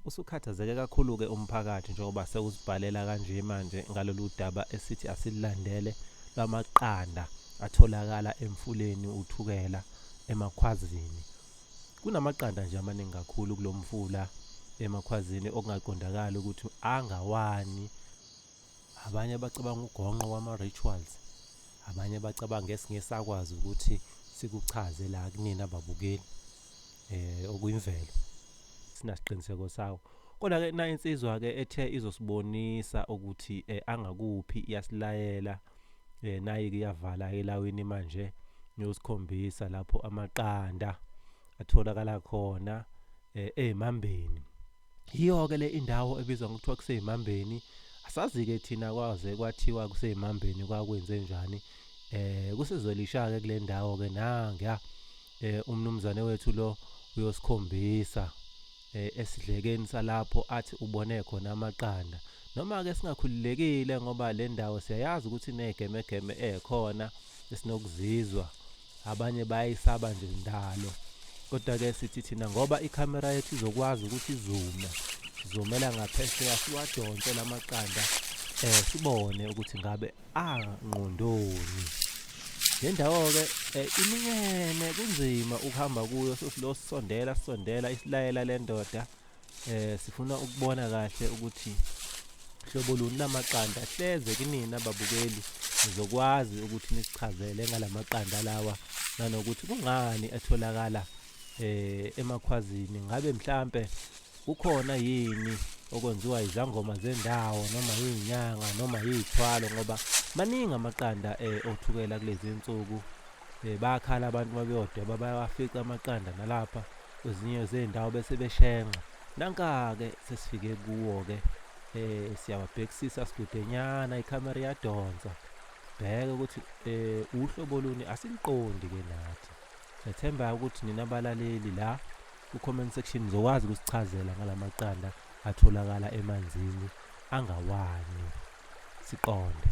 Usukhathazeke kakhulu-ke umphakathi njengoba sewuzibhalela kanje manje ngalolu daba esithi asilulandele lwamaqanda atholakala emfuleni uThukela eMakhwazini. Kunamaqanda nje amaningi kakhulu kulo mfula eMakhwazini okungaqondakali ukuthi angawani. Abanye bacabanga ugonqo wama-rituals, abanye bacabanga esingeke sakwazi ukuthi sikuchaze la kunina babukeli okuyimvelo. Sinasiqiniseko sawo. Kodwa-ke na insizwa-ke ethe izosibonisa ukuthi angakuphi iyasilayela nayi-ke iyavala elawini manje iyosikhombisa lapho amaqanda atholakala khona eMambeni. Yiyo-ke le indawo ebizwa ngokuthiwa kuseyiMambeni. Asazi-ke thina kwaze kwathiwa kuseyiMambeni kwakwenze njani. Kusezwelisha-ke kule ndawo-ke nanguya umnumzane wethu lo uyosikhombisa esidlekeni salapho athi ubone khona amaqanda. Noma-ke singakhululekile ngoba le ndawo siyayazi ukuthi inegemegeme ekhona esinokuzizwa. Abanye bayayisaba nje indalo. Kodwa-ke sithi thina ngoba ikhamera yethu izokwazi ukuthi izume, sizomela ngaphesheya siwadonse lamaqanda sibone ukuthi ngabe angqondoni. Le ndawo-ke iminyene kunzima ukuhamba kuyo sesilo sisondela sisondela isilayela le ndoda sifuna ukubona kahle ukuthi hlobo luni lamaqanda hleze kinina babukeli nizokwazi ukuthi nisichazele ngalamaqanda lawa nanokuthi kungani etholakala eMakhwazini. Ngabe mhlampe kukhona yini okwenziwa izangoma zendawo noma yinyanga noma yithwalo, ngoba maningi amaqanda oThukela kulezi insuku. Bayakhala abantu mabeyodweba bayawafica amaqanda nalapha kwezinye zezindawo bese beshenxa. Nanka-ke sesifike kuwo-ke siyawabhekisisa sikudenyana, ikhamera iyadonsa. Bheke ukuthi uhlobo luni asiliqondi-ke nathi. Siyethemba ukuthi nina abalaleli la ku-comment section nizokwazi ukusichazela ngalamaqanda atholakala emanzini angawani. Siqonde.